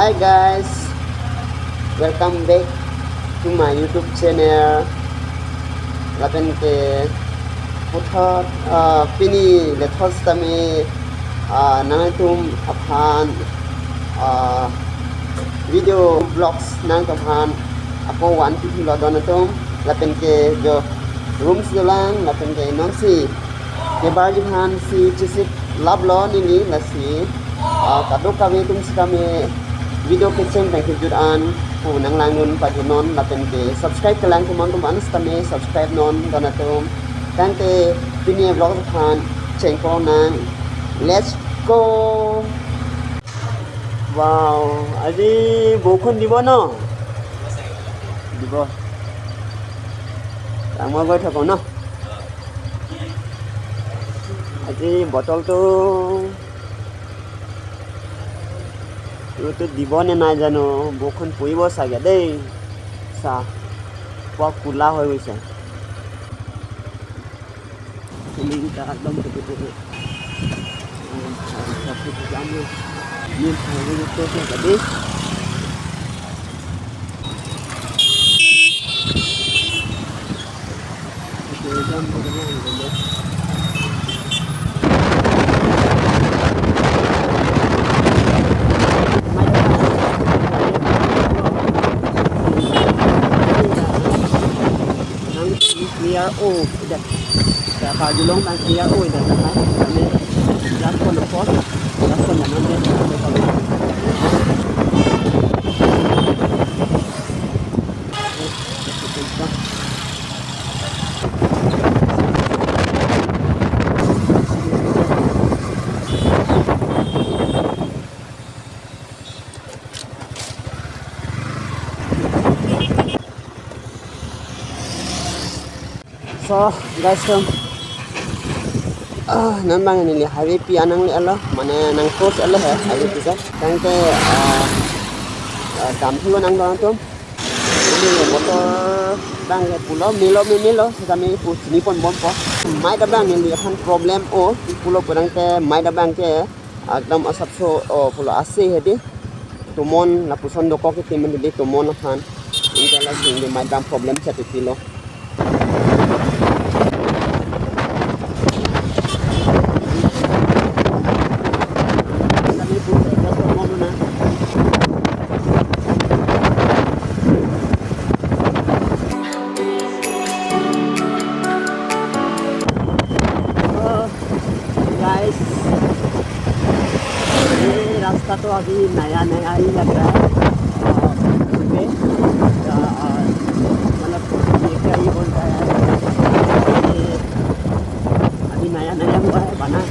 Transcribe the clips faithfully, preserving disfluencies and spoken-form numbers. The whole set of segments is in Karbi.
Hi guys, welcome back to my YouTube channel. Lapen ke puthot, ah, pini lethot sitame, ah, nangtum aphan, ah, video vlogs nangtum aphan ako van-i thulo don atum. Lapen ke jo room si dolang, lapen ke non si kebarji aphan si chesik laplo neli, lasi, ah, kadokave atum sitame video kecheng pen kejut an pu nanglangdun pajutnon, lapen ke subscribe kelang atum, atum an sitame subscribe non don atum. Tangte pini vlog aphan chengpo nang. Let's go. Wow, আজি বৰষুণ দিব ন? দিব। ডাঙৰ গৈ থাকো ন? আজি বতৰটো, ৰ'দটো দিব নে নাই জানো, বৰষুণ পৰিব চাগে দেই। চা, পুৰা ক'লা হৈ গৈছে। Kuning ta ekdom betul-betul. Ini, ini, ini, ini, ini. Nang clear o, idet. Ya, pajulong nang clear o, idet, nang. Kami last one, the first, last one, nang, nang. So, guys, atum, ah, non abang neli highway pi anang le alo, mane nang cross alo he, highway pi sa. Tangte, ah, ah, dam thulo nang don atum. Neli motor abang ke pulo, melo, me melo, sitame pu chini pon bompo. Mic abang neli aphan problem o, pulo pulangte mic abang ke ekdom asapso, o, pulo ase hedi. Tomon lapuson dokok ke temen di tomon aphan. Anke lasi neli mic abang problem chetipilo. Guys, ये रास्ता तो अभी नया नया ही लग रहा है। अ, मुझे, अ, अ, मतलब, ये क्या ही बोलता है, ये अभी नया नया हुआ है बना।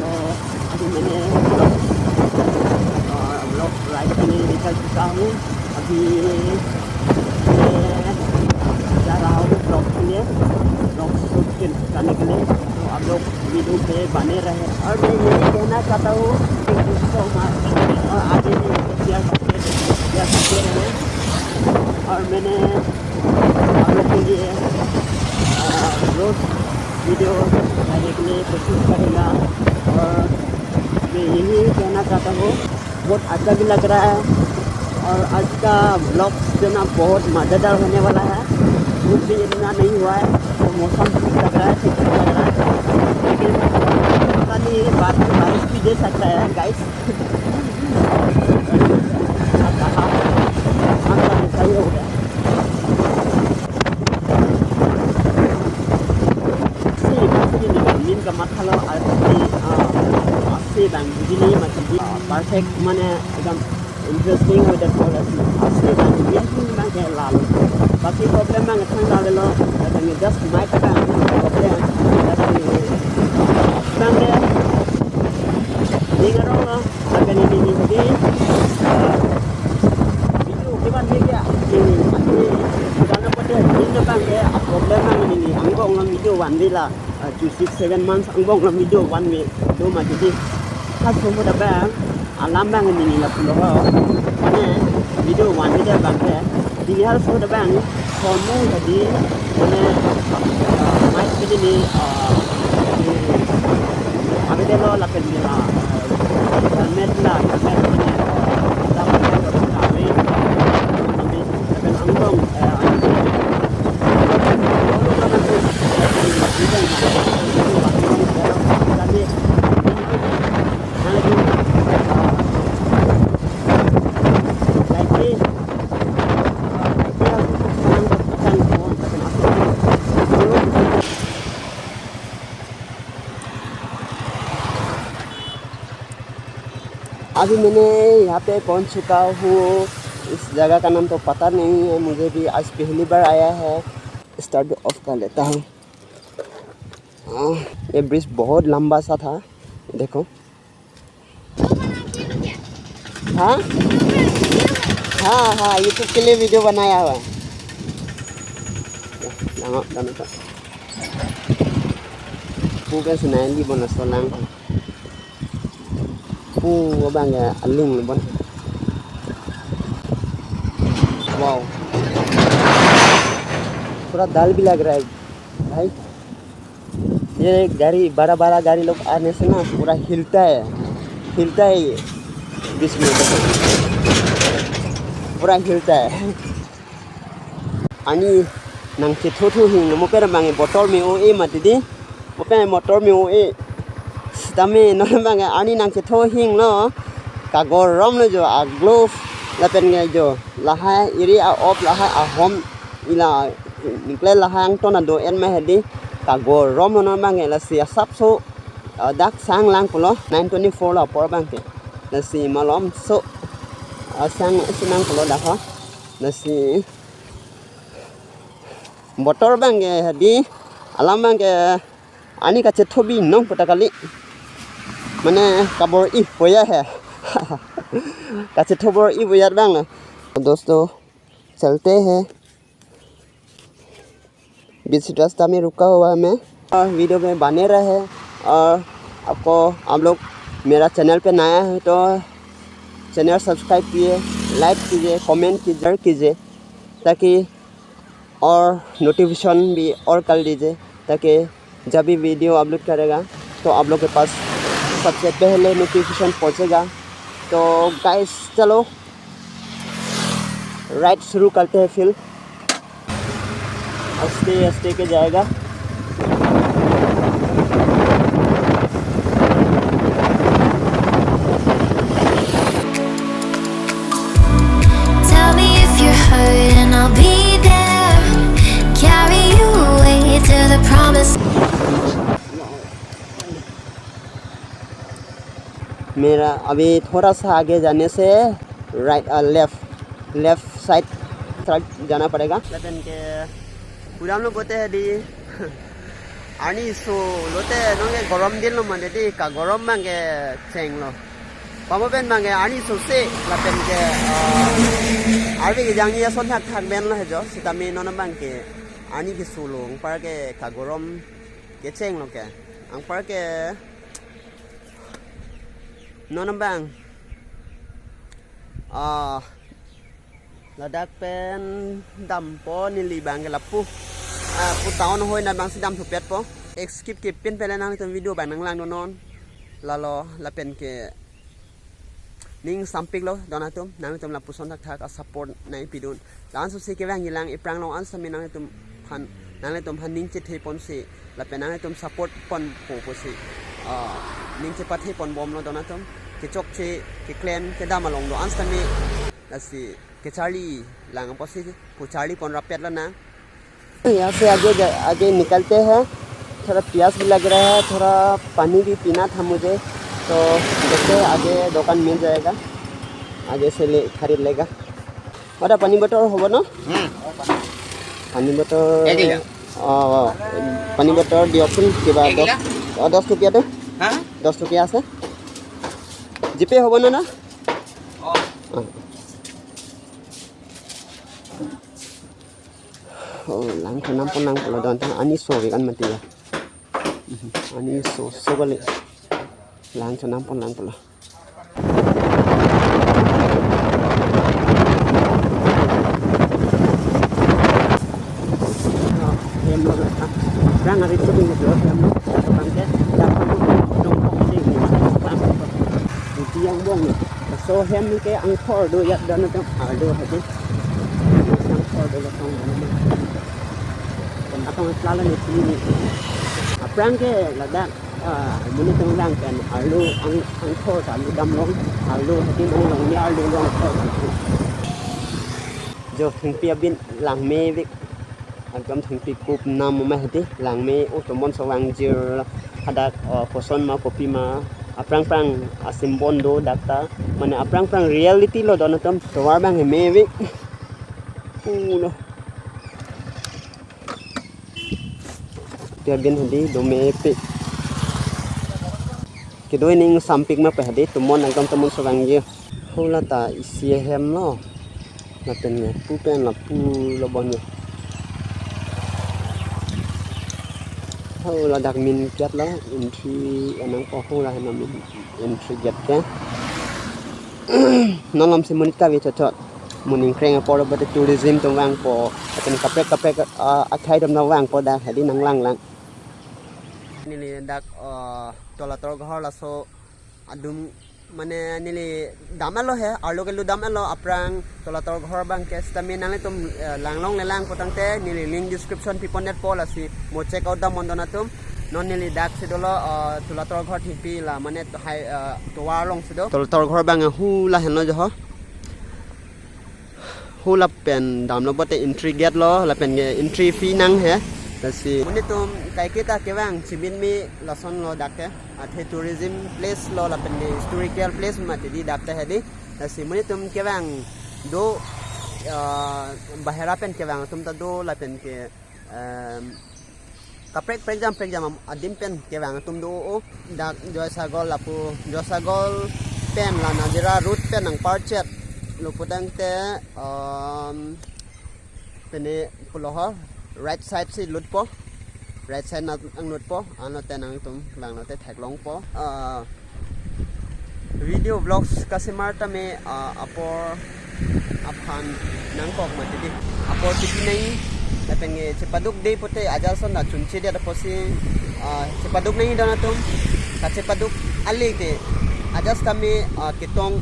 तो अभी मैंने, अ, vlog ride के लिए निकल चुका हूँ। अभी मैं जा रहा हूँ vlog के लिए, vlog shoot के, करने के लिए। तो आप लोग video पे बने रहे। और मैं यही कहना चाहता हूँ, thank you so much। और आगे भी share करते, share करते रहे। और मैंने आप लोग के लिए, अ, रोज video डालने के लिए कोशिश करूँगा। और मैं यही कहना चाहता हूँ, बहुत अच्छा भी लग रहा है। और आज का vlog जो ना बहुत मज़ेदार होने वाला है। धूप भी इतना नहीं हुआ है, तो मौसम ठीक लग रहा है, ठीक लग रहा है। लेकिन पता नहीं, बाद में बारिश भी दे सकता है, guys। Same, same, min kamatha lo, ah, same bang, jini mati, ah, perfect, mane, ekdom interesting weather ko lasi. Ase bang, min pun bang ke lalo. Baki problem bang thang lalo, kadang just mic bang problem. Lasi bang de, ning arong lo, akan ini ini di, eh, video ke ban media, ini, ini, karena pada ini bang ke problem bang ini, angbong lo video one day la. Ah, to six, seven months angbong lo video one way do mati di. Halaso ahut abang alam bang neli lapulo ho. Mane video one way abang ke. Neli halaso ahut abang kono tadi mane, ah, mic ke neli, ah, di, abi de lo lapen di, ah, helmet la, helmet mane, ah, अभी मैंने यहाँ पे पहुँच चुका हूँ। इस जगह का नाम तो पता नहीं है, मुझे भी आज पहली बार आया है। स्टार्ट ऑफ कर लेता हूँ। हाँ, ये ब्रिज बहुत लंबा सा था, देखो। हाँ, हाँ, हाँ, YouTube के लिए वीडियो बनाया हुआ है। Lama, lama, lama. Bukan senayan di bona solang. Pu abang ya aling bon. Wow. पूरा डर भी लग रहा है भाई। ये गाड़ी, बड़ा बड़ा गाड़ी लोग आने से ना पूरा हिलता है, हिलता है ये बीच में, पूरा हिलता है। Arni nangchetho thu hinglo, mo pen abang motor me-o-e mati di, mo pen motor me-o-e. Sitame non abang arni nangchetho hinglo, kagoromlo jo, a-glove lapen ke jo lahai iri a-op lahai ahom ila ningkle lahai angton ado-en ma hedi, kagoromlo non abang, lasi asapso, ah, dak sang lang pulo, nine twenty-four lo apor abang ke. Lasi malomso, ah, sang si nang pulo dak ha. Lasi motor abang ke hedi, alam abang ke arni kachetho binong puta kali. Mane kabor-i poya hai. Kachetho bor-i poya abang lo. दोस्तों, चलते हैं। बीच रास्ता में रुका हुआ है मैं। और वीडियो में बने रहे। और आपको, आप लोग मेरा चैनल पे नया है तो चैनल सब्सक्राइब कीजिए, लाइक कीजिए, कमेंट कीजिए, शेयर कीजिए, ताकि और नोटिफिकेशन भी और कर दीजिए, ताकि जब भी वीडियो अपलोड करेगा तो आप लोग के पास सबसे पहले नोटिफिकेशन पहुंचेगा। तो गाइस, चलो राइड शुरू करते हैं फिर। आस्ते आस्ते के जाएगा। Tell me if you're hurt and I'll be there. Carry you away to the promised. मेरा अभी थोड़ा सा आगे जाने से राइट, अ, लेफ्ट, लेफ्ट साइड तरफ जाना पड़ेगा। Lapen ke pudamlo pulote hedi, arni so lote nonke gorom din lo mane di, kagorom abang ke chenglo. Pamo pen abang ke arni so se lapen ke, ah, arve kejangji ason thakthak pen lo he jo, sitame non abang ke arni keso lo, anpar ke kagorom kechenglo ke. Anpar ke non abang, ah, ladak pen dampo, neli abang ke lapu. Ah, pu town ahoi na abang si dam thupetpo. Skip kepin pen nanglitum video abang nanglangdunnon. Lalo lapen ke ning sampik lo don atum, nanglitum lapuson thakthak a-support nangpidun. La-an sose kevang ilang iphrang long an sami nanglitum aphan, nanglitum aphan ning chethe ponsi lapen nanglitum support ponpo pusi, ah, ning chepathe ponbomlo don atum. Kechokche, keklem, kedam along do an sami, lasi kecharli lang apotsi pu charli pon rapet lo na. यहाँ से आगे जा, आगे निकलते हैं। थोड़ा प्यास भी लग रहा है, थोड़ा पानी भी पीना था मुझे, तो देखते हैं आगे दुकान मिल जाएगा, आगे से ले, खरीद लेगा। Ada pani botol hobo no? Hmm. Pani botol. এক লিটাৰ। অ, অ। Pani botol দিয়কচোন, কিবা এক দহ, লিটাৰ? অ, দহ টকীয়াটো। হা? দহ টকীয়া আছে। জিপে হ'ব ন, না? অ। অ। অ, lang thonam pon lang pulo don, arni so-ik an mati ya. Mhm. Arni so, so kali. Lang thonam pon lang pulo. Yang arit ko ding do yang bangke dapat dong dong ding. Yang bong. So hem ke angthor do ya dan ang ardo hadi. Angthor do lo kong. Kon atong selalu ni sini ni. Aphrang ke ladak, ah, muni tong lang pen arlo ang, angthor ta arlo dam long, arlo hadi muni long ni arlo long thor. Jo thengpi abin langme vek. Ekdom thengpi kup nam ma hadi langme, o tomon so vangjir hadak, ah, koson ma kopi ma. Aphrang phrang a-symbol do dak ta. Mane aphrang phrang reality lo don atum, tovar abang heme ave. Pulo. Tiabin hadi do mepik. Kedo ining sampik ma pe hadi, tomon ekdom tomon so vangji. Hula ta isi ahem lo. Lapen ne pu pen lapu lo bon ye. Hula dak min kiat lo, entry anang po, hula hena min entry gate ke. Non alam si monit kave chot chot. Moning kreng apor lo bote tourism atum vangpo. Lapen kaprek kaprek, ah, akhai atum nangvangpo dak hadi nanglang lang. Neli dak, ah, Tolator Ghor laso adum mane neli dam-et lo he, arlo kelu dam-et lo, aphrang Tolator Ghor abang ke sitame nanglitum, eh, langlongle lang putangte neli link description pipon-etpo, lasi mo check out damnon don atum. Non neli dak si dolo, eh, Tolator Ghor thengpi la mane to hai, eh, tovar along si do. Tolator Ghor abang hula henlo jo ho. Hula pen damlo bote entry gate lo, lapen ke entry fee nang he. Lasi monit atum kaiketa kevang chimin mi lason lo dak ke. Athe tourism place lo lapen ke historical place mati di dak ta hadi. Lasi monit atum kevang do, ah, bahera pen kevang atum ta do lapen ke, em, kaprek prekjam prekjam am-, adim pen kevang atum do o. Dak Joysagol lapu, Joysagol pen la Nazira road pen nangparchet lo putangte, em, pene pulo ho, right side si lutpo, right side nang lutpo, anlote nangtum langlote theklongpo. Ah, video vlogs kasemar tame, ah, apor aphan nangkok mati di. Apor chipi nangji, lapen ke chepaduk de pute ajat ason ta chunche det apotsi, ah, chepaduk nangji don atum, kachepaduk ale ke ajat tame, ah, ketong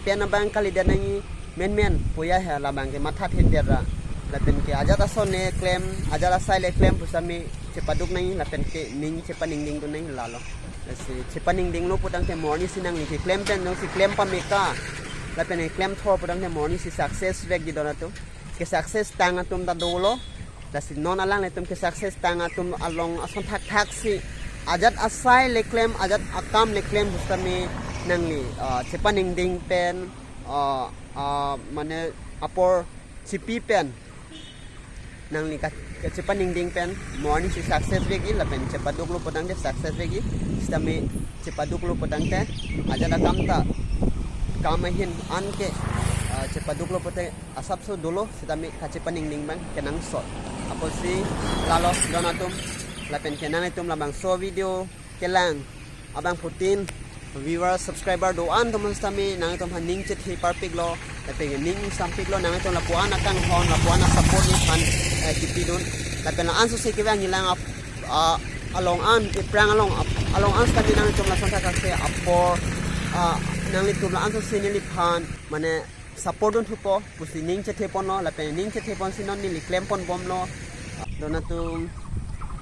pen abang kalidet nangji, menmen puya he labang ke matha thin det ra. Lapen ke ajat ason le klem, ajat asai le klem pusitame chepaduk nangji, lapen ke ning chepaningding dun nangji lalo. Lasi chepaningding lo putangte mo arni si nangli keklem pen jongsi klem pameka, lapen ke klem thor putangte mo arni si success vekji don atum. Ke success tang atum ta dolo. Lasi non alanglitum ke success tang atum along ason thakthak si ajat asai le klem, ajat akam le klem pusitame nangli, ah, chepaningding pen, ah, ah, mane apor chipi pen nangli ka, kachepaningding pen mo arni si success vekji, lapen chepaduk lo putangte success vekji. Sitame chepaduk lo putangte ajat akam ta kam ahin an ke, ah, chepaduk lo pute asapso dolo, sitame kachepaningding abang kenangsot. Apotsi lalo don atum, lapen ke nanglitum labangso video kelang abangphutin viewer subscriber do-an atum sitame nanglitum aphan ning chethe parpik lo, lapen ke ning sampik lo, nanglitum lapu-an akanghon, lapu-an asupport neliphan, eh, kipidun. Lapen la-an sose kevang ilang ap, ah, along an, iphrang along ap, along an sitame nanglitum lason thakthak si apor, ah, nanglitum la-an sose neliphan mane support dun thupo pusi ning chethe ponlo, lapen ning chethe ponsi non neli klem pon bomlo. Don atum,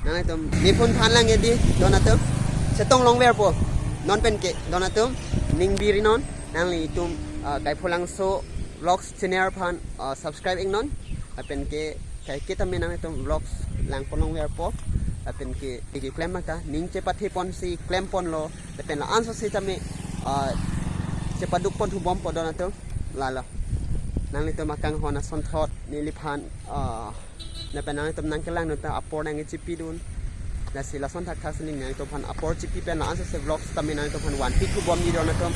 nanglitum nephun than lang edi don atum. Chetong longverpo. Non pen ke don atum, ning biri non, nanglitum, ah, Kaipholangso Vlogs channel aphan, ah, subscribe iknon. Lapen ke kaiketa me nanglitum vlogs lang pon longverpo. Lapen ke, ke klem maka ning chepathe ponsi klem ponlo. Lapen la-an sose tame, ah, chepaduk pon thu bompo don atum. Lalo. Nanglitum akanghon asonthot neliphan, ah, lapen nanglitum nangkelang dun ta apor nangchipidun. Lasi lason thakthak si nanglitum aphan apor chipi pen la-an sose vlogs tame nanglitum aphan vanpi thu bomji don atum.